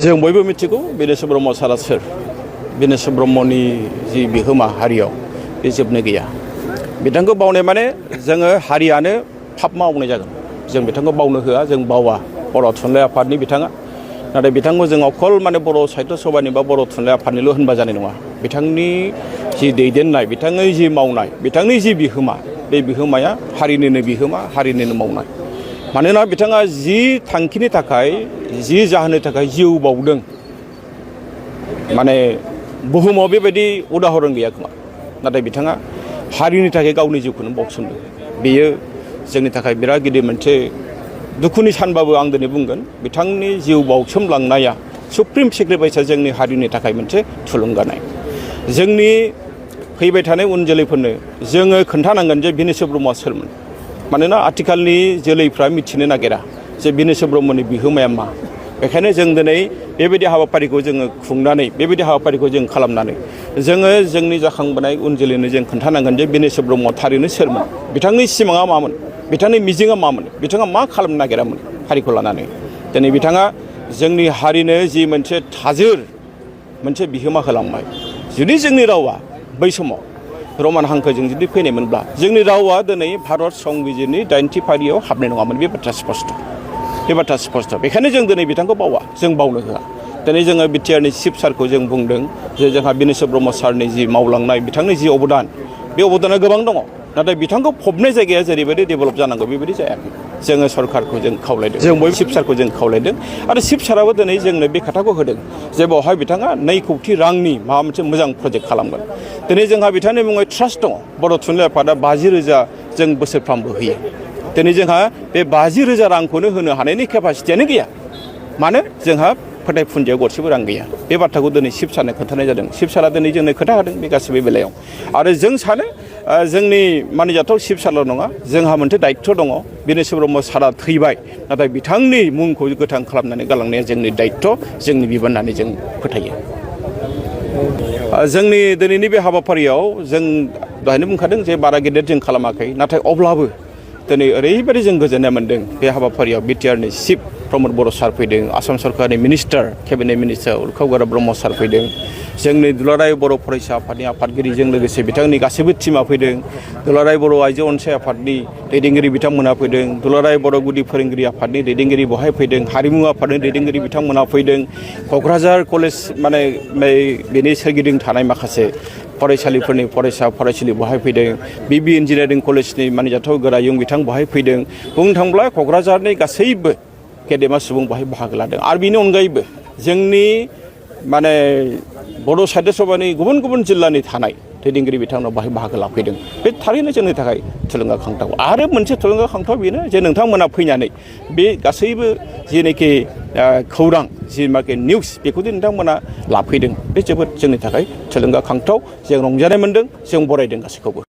जों बयबो मिथिगौ बिनेश ब्रह्म सारा सोर बिनेश ब्रह्मनि जि बिहोमा हारियाव बे जोबनो गैया। बिथांखौ बावनाय माने जोङो हारियानो फाब मावनाय जागोन। जों बिथांखौ बावनो होआ, जों बावा बर' थुनलाइ आफादनि बिथाङा। नाथाय बिथांखौ जों अकल माने बर' साहित्य सभानि बा बर' थुनलाइ आफादनिल' होनबा जानाय नङा। बिथांनि जि दैदेननाय, बिथांनि जि मावनाय, बिथांनि जि बिहोमा, बे बिहोमाया हारिनिनो बिहोमा, हारिनिनो मावनाय। मानोना बिथाङा जि थांखिनि थाखाय, जि जाहोननि थाखाय जिउ बावदों, माने बुहुमाव बेबायदि उदाहरन गैया खोमा। नाथाय बिथाङा हारिनि थाखाय गावनि जिउखौनो बावसोमदों। बेयो जोंनि थाखाय बिराद गिदिर मोनसे दुखुनि सानबाबो आं दिनै बुंगोन, बिथांनि जिउ बावसोमलांनाया सुप्रिम सेक्रिफाइसआ जोंनि हारिनि थाखाय मोनसे थुलुंगानाय। जोंनि फैबाय थानाय उन जोलैफोरनो जोङो खोन्थानांगोन जे बिनेश ब्रह्मआ सोरमोन। मानोना आथिखालनि जोलैफ्रा मिथिनो नागिरा जे बिनेश ब्रह्मनि बिहोमाया मा। बेखायनो जों दिनै बेबायदि हाबाफारिखौ जोङो खुंनानै, बेबायदि हाबाफारिखौ जों खालामनानै जोङो जोंनि जाखांबोनाय उन जोलैनो जों खोन्थानांगोन जे बिनेश ब्रह्मआ थारैनो सोरमोन, बिथांनि सिमाङा मामोन, बिथांनि मिजिङा मामोन, बिथाङा मा खालामनो नागिरामोन हारिखौ लानानै। दिनै बिथाङा जोंनि हारिनो जि मोनसे थाजोर मोनसे बिहोमा होलांबाय। जुदि जोंनि रावा बै समाव रमान हांखोजों जुदि फैनायमोनब्ला जोंनि रावा दिनै भारत संबिजिरनि 80 फारियाव हाबनाय नङामोन। बे बाथ्रा स्पष्ट। बेखायनो जों दिनै बिथांखौ बावा, जों बावनो होआ। दिनै जोङो बिटिआरनि चिफ सारखौ जों बुंदों जे जोंहा बिनेश ब्रह्म सारनि जि मावलांनाय, बिथांनि जि अबदान, बे अबदाना गोबां दङ। नाथाय बिथांखौ फबनाय जायगाया जेरैबायदि डेभेलप जानांगौ बेबायदि जायाखै। जोङो सरकारखौ जों खावलायदों, जों बयबो चिफ सारखौ जों खावलायदों। आरो चिफ साराबो दिनै जोंनो बे खोथाखौ होदों जे बेवहाय बिथाङा 2 कौटि रांनि माबा मोनसे मोजां प्रजेक्ट खालामगोन। दिनै जोंहा बिथांनि मुङै ट्रास्ट दङ। बर' थुनलाइ आफादा 50,000 जों बोसोरफ्रामबो होयो। दिनै जोंहा बे 50,000 रांखौनो होनो हानायनि केपासिटियानो गैया। मानो? जोंहा फोथाय फुन्जियाव गरसेबो रां गैया। बे बाथ्राखौ दिनै चिफ सारनो खोन्थानाय जादों। चिफ सारा दिनै जोंनो खोथा होदों बे गासैबो बेलायाव। आरो जों सानो जोंनि मानिजाथाव चिफ सारल' नङा, जोंहा मोनसे दायित्व दङ। बिनेश ब्रह्म सारा थैबाय, नाथाय बिथांनि मुंखौ गोथां खालामनानै गालांनाया जोंनि दायित्व, जोंनि बिबान होननानै जों फोथायो। जोंनि दिनैनि बे हाबाफारियाव जों दहायनो बुंखादों जे बारा गेदेर जों खालामाखै। नाथाय अब्लाबो दिनै ओरैबायदि जों गोजोननाय मोन्दों बे हाबाफारियाव बिटिआरनि चिफ प्रमद बर' सार फैदों, आसाम सरकारनि मिनिस्टार, केबिनेट मिनिस्टार उरखाव गोरा ब्रह्म सार फैदों, जोंनि दुलाराय बर' फरायसा आफादनि आफादगिरिजों लोगोसे बिथांनि गासैबो टिमा फैदों, दुलाराय बर' आइजो अनसाय आफादनि दैदेनगिरि बिथांमोनहा फैदों, दुलाराय बर' गुदि फोरोंगिरि आफादनि दैदेनगिरि बहाय फैदों, हारिमु आफादनि दैदेनगिरि बिथांमोनहा फैदों, क'क्राझार कलेज माने बेनि सोरगिदिं थानाय माखासे फरायसालिफोरनि फरायसा फरायसुलि बहाय फैदों, बिबि इन्जिनियारिं कलेजनि मानिजाथाव गोरायुं बिथां बहाय फैदों। बुंनो थाङोब्ला क'क्राझारनि गासैबो गेदेमा सुबुं बहाय बाहागो लादों। आरो बेनि अनगायैबो जोंनि माने बर' साहित्य सभानि गुबुन गुबुन जिल्लानि थानाय दैदेनगिरि बिथांमोना बाहाय बाहागो लाफैदों। बे थारैनो जोंनि थाखाय थुलुंगाखांथाव। आरो मोनसे थुलुंगाखांथाव बेनो जे नोंथांमोना फैनानै बे गासैबो जेनोखि खौरां, जेनाखि निउस, बेखौ नोंथांमोना लाफैदों। बे जोबोद जोंनि थाखाय थुलुंगाखांथाव। जों रंजानाय मोन्दों, जों बरायदों गासैखौबो।